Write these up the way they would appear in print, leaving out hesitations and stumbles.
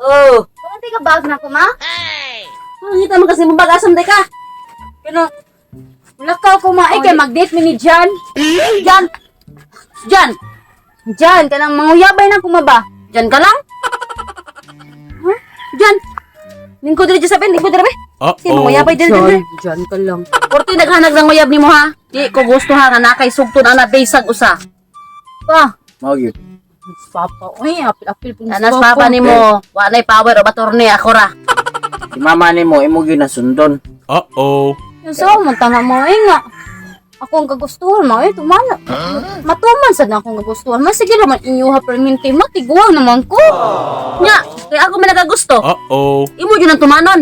Oh, Pamantay ka bag na ko, ma? Pangita man kasi mo bag asam day ka. Pero, wala ka ko, ma. Ay, kay mag-date mi ni Jan. Jan. Jan. Jan, kanang manguyabay na ko, ma ba? Jan ka lang? Huh? Jan. Lingkod diri sa lingkod diri be. Sino Uh-oh. nguyabay diri diri? Jan ka lang. Porti naghanag ng uyab nimo ha. Di ko gusto ha nga nakay sugton ana besag usa. Pa, Mao gyud. papa. Uy, apil-apil po. Anas papa nimo, wa nay power of attorney ako ra. Si mama nimo imo gyud nasundon. Uh-oh. Yung sa man tama mo ay nga. Ako ang kagustuhan mo ay tumana. Matuman sad na akong kagustuhan. Ma sige naman inyuha perminti mo tiguang naman ko. Nya, kay ako man nagagusto. Uh-oh. Imo jud ang tumanon.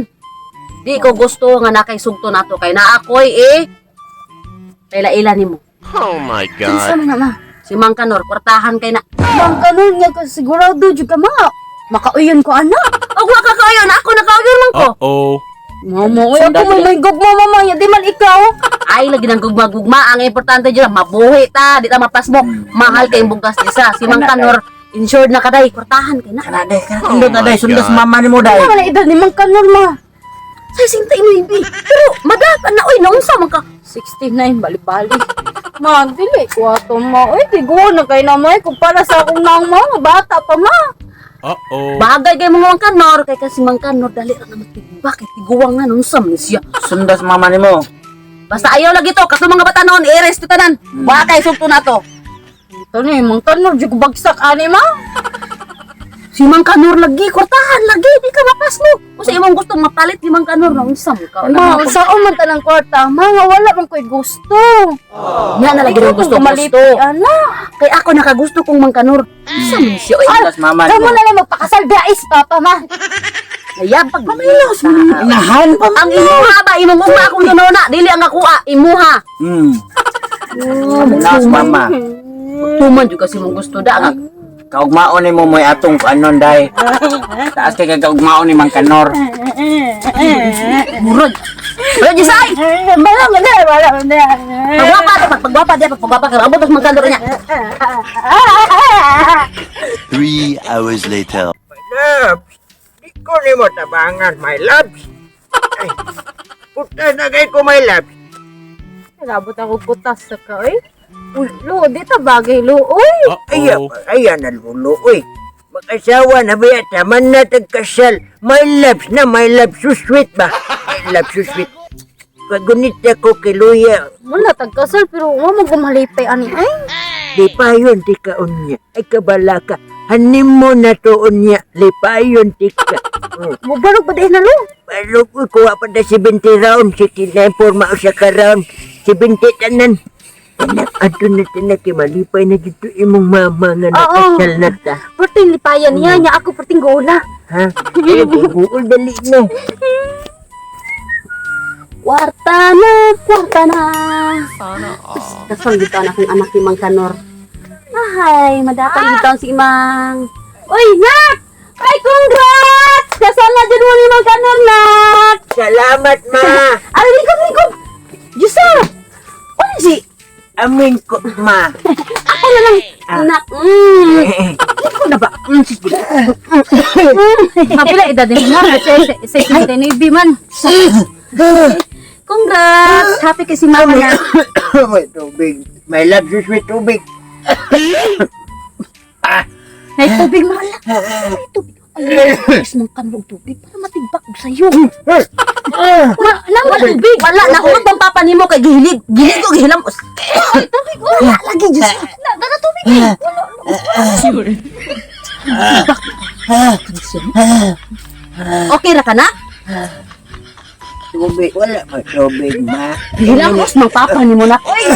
Di ko gusto nga nakay sugton nato kay naa ako'y eh kaila-ila nimo. Oh my Kinsa God. man na ma? Si Mang Kanor, kwartahan kay na. Bang kanon nga ka sigurado jud ka ma. Makauyon ko anak. Og wa ka kauyon, ako nakauyon man ko. Uh-oh. Mama, oy ako may may gugma mama, ya di man ikaw. Ay lagi nang gugma-gugma ang importante jud mabuhi ta, di ta mapasmo. Mahal kay bugas isa. Si Mang Kanor, insured na kaday, kwartahan kay na. Kana day, kana sundon na day, my sundon sa God. mama nimo day. Wala man na edad ni Mang Kanor ma. Say sinta imo ibi. Pero madapan na oy naunsa man ka? 69 bali-bali. Ma, dili ko ato ma. Oy, tiguang na kay na ma. Kumpara sa akong nang ma, bata pa ma. Uh-oh. Bagay kay mga Mang Kanor kay kasi Mang Kanor dali ra na matigbak kay tiguang na naunsa man siya. Sundon sa mama nimo. Basta ayaw lagi to, kato mga bata noon, i-arrest to tanan. Wa kay sugto na to. Ito ni Mang Kanor jud ko bagsak ani ma. Si Mang Kanor lagi, kwartahan lagi, di ka mapasmo. Kung sa imong gusto mapalit ni Mang Kanor, naunsa man ka? Ma, unsaon man tanang kwarta, ma nga wala man ko'y gusto. Nga na lagi rin gusto Malipay, gusto. ana. Kay ako nakagusto kong Mang Kanor. Unsa man siya? Oy, Sundon sa mama Kamo nimo. na lang magpakasal biya si papa ma. nayabag. Pamilos Inahan pa Ang imuha ba imong ugma akong ginuna, dili ang akuha, imuha. Sundon sa mama. Tuman jud kasi mong gusto da nga. Kaugmaon nimo mo'y atong kuanon day. Taas kay kagaugmaon ni Mang Kanor. Murag. Wala jisay. Wala man na, wala man na. Pagwapa to, pagwapa diya, pagwapa ka. Abot ang Mang Kanor niya. 3 hours later. Loves, di ko nimo tabangan, my loves. Ay, puta na kay ko, my loves. Nabot ako kutas sa ka, oy. Uy, lo, di ta bagay, lo, oy. Ay, Uh-oh. ayan na lulo, oy. Mag-asawa na ba yata, man na tagkasal. My loves na, my loves, so sweet ba? My loves, so sweet. Pagunit ako kay Luya, Wala tagkasal, pero wa mo gumalipay ani, ay. lipayon ti ka unya. Ay, kabala ka. Hanim mo na to unya, lipayon ti ka. Mubarog ba dahil na, lo? Pero uy, kuha pa na 70 round, 69 forma o sa ka round, 70 tanan. Anak, ato na tanak, kay malipay na dito imong mama nga nakasal na ta. Perting lipayan niya, niya ako perting gola. Ha? Ay, buol dali na. Kwarta na, kwarta na. Kasal dito ang akong anak ni Mang Kanor. Ay, madapang dito ang si Mang. Uy, nak! Ay, congrats! Kasal na dyan mo ni Mang Kanor, nak! Salamat, ma. Ay, lingkod, lingkod! Diyos ah! Ano si? Amin ko, ma. Ako na lang, nak. Lingkod na ba? Sige. Kapila edad din na, 69 man. Congrats! Happy kay si Mama na. May tubig. My love, sus, may tubig. May tubig mo. Wala. May tubig. Ay, is mong kanlong tubig para matigbak sa'yo. Ma, Wala tubig. Wala na huwag bang papa nimo kay gihilig. Gihilig og gihilam. Ay, tubig. Wala lagi Diyos. na, dala tubig. eh. Okay ra ka na? Tubig. Wala may tubig, ma. Gihilamos mang papa nimo na. Oy,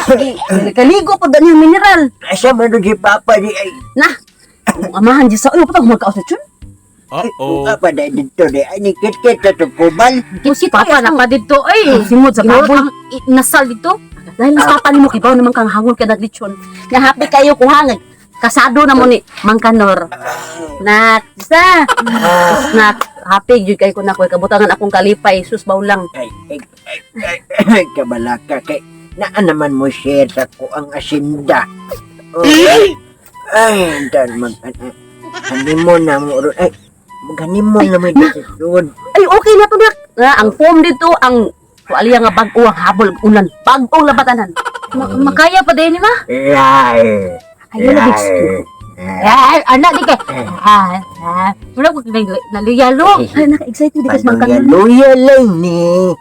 kaligo pag ganyan mineral. Asa man doon si Papa di ay. Na. Ang amahan Diyos sa uyo patag magkaos sa tiyun. Uh-oh. Ay, pa dahil dito di. Ay, ni kit-kit na to kubal. Si papa na pa dito, oy. Simod sa Ginoot kaboy. ang nasal dito. Dahil mas papa nimo kibaw naman kang hangol ka naglitsyon. Nga happy kayo kuha nga kasado na mo ni Mang Kanor. Nak, sa. Nak, happy jud kay ko na koy kabutangan akong kalipay sus bawlang. Ay, ay, ay, ay, ay, kabalaka kay naa naman mo share sa ko ang asinda. Oh, ay, dan mag honeymoon na mo ron. Ay, Maghanimon na may desisyon. Ay, okay na to, nak. Nga, ang form dito, ang tuwalya nga bag-o ang habol ulan. Bag-ong labatanan. Makaya pa din ni ma. Lai. Ayaw na, big Ay, anak di kay. Ah, ah. Wala ko naluyalo. Ay, naka-excited di kas Mang Kanor. Paluya-luya lang ni.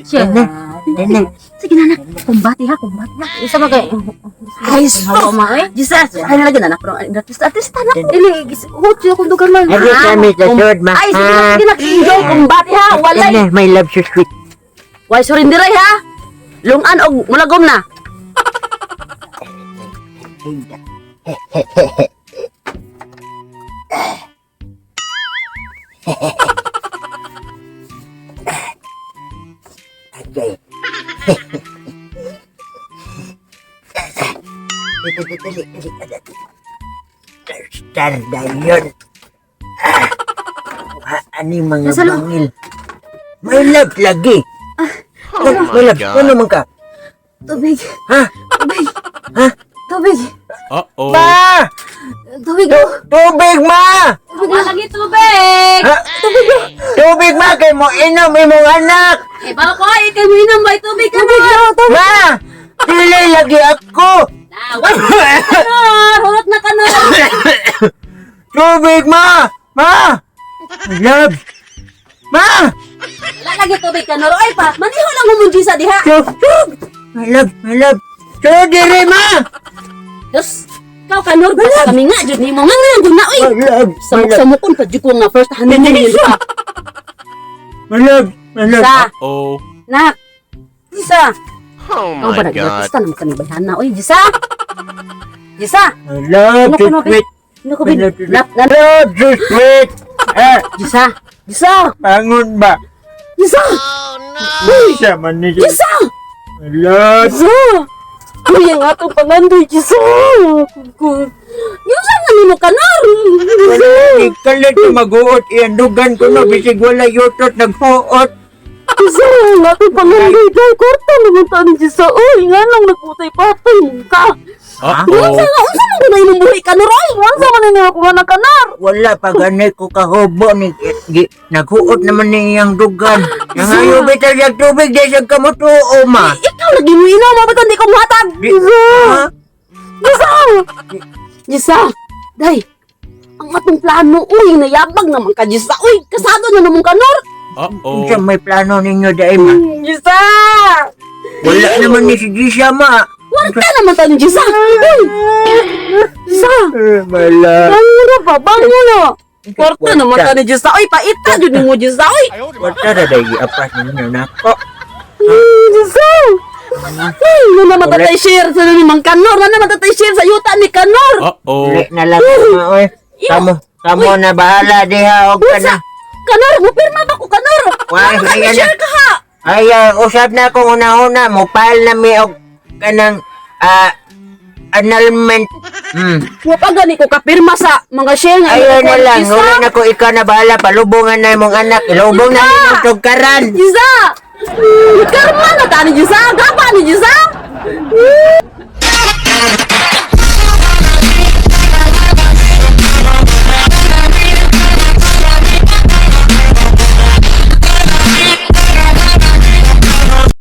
Siya. Dana. Sige na, nak. Kumbati ha, kumbati ha. Isa man kay. Ay, sus! Hawa ma eh. Jesus! Ay, nalagyan na, nak. Pero, artista, artista na. Dili, hot siya kung dugan man. Ari kami sa sud ma. Ay, sige na, sige na. Enjoy, kumbati ha. Walay. Dana, my love so sweet. Way surindiray ha. Lungan og mulagom na. Okay. Dali, dali, dali, dali. Star na yun. Ah, ani mga Nasalo. bangil. May love lagi. Oh May my love. God. Ano man ka? Tubig. Ha? Tubig. Ha? Tubig. Uh-oh. Ma! Tubig. oh. Tubig ma! Wala lagi tubig. Ha? Tubig ma kay mo inom imong anak. Eh, bako, ikaw mo inom, may tubig ka na. Ma! Dili lagi ako. Kanor, hulot na kanor. Tubig ma! Ma! Love! Ma! Wala lagi tubig kanor. Ay pa, maniho lang humunji sa diha. Tubig! My love, my love. So diri ma! Diyos, ikaw kanor, basta kami nga, jud nimo nga nga guna oy. My love, my love, Samok-samokon pa jud ko nga first honeymoon yun pa. my love, my love. Sa, Uh-oh. nak. Jisa. Oh Ikaw ba my God. nag-artista naman kami bayhana oy, Jisa. Jisa. My love, Ano so ko no, sweet. Ano ko My love, so Nap, sweet. nap, Love, so sweet. Eh, Jisa. Jisa. bangon ba? Jisa. Isa man ni siya. Jisa. My love. Jisa. Uy, ang atong pangandoy, Jisa. Jisa nga nimo kanor. Jisa. Ikalit maguot iyan dugan ko no bisig wala yutot naghuot. Jisa, ang atong pangandoy kay kwarta naman ta ni Jisa. Uy, nga lang nagputay-patay mo ka. Uh-oh. Unsa nga, unsa man gud na imong buhi kanor? Oy, unsa man ni ako nga kanor? Wala pa gani ko kahubo ni gi, naghuot naman ni iyang dugan. Nangayo bital yung tubig di siya kamutuo ma. Ikaw lagi mo inaw, mabatan di ko muhatag. Di- Jisa. Ha? Jisa. Jisa. Day. Ang atong plano, uy, nayabag naman ka, Jisa. Uy, kasado na naman kanor. Uh-oh. Unsa may plano ninyo dai ma? Jisa. Wala naman ni si Jisa ma. Warta naman tayo ni Jisa. Uy. Jisa. My love. Bango na ba? Bango na. Kwarta naman tayo ni Jisa. Uy, paita jud nimo Jisa. Uy. Wala ra dai apas ninyo nako. Jisa. Uy, na naman tatay share sa ni Mang Kanor. Na naman tatay share sa yuta ni Kanor. Uh-oh. Dili na lang ma oy. Kamo kamo na bahala diha og Unsa? kana. Kanor, mupirma ba ko Kanor? Why, Ano ayan na. share ka ha? Ay, usab na akong una-una mo file na mi og kanang annulment. Wa pa gani ko kapirma sa mga share nga Ayaw imo na ko, lang, Jisa. wala na ko ikaw na bahala, palubungan na imong anak, ilubong na imong tugkaran. Jisa. Karma na ta ni Jisa. Gaba ni Jisa.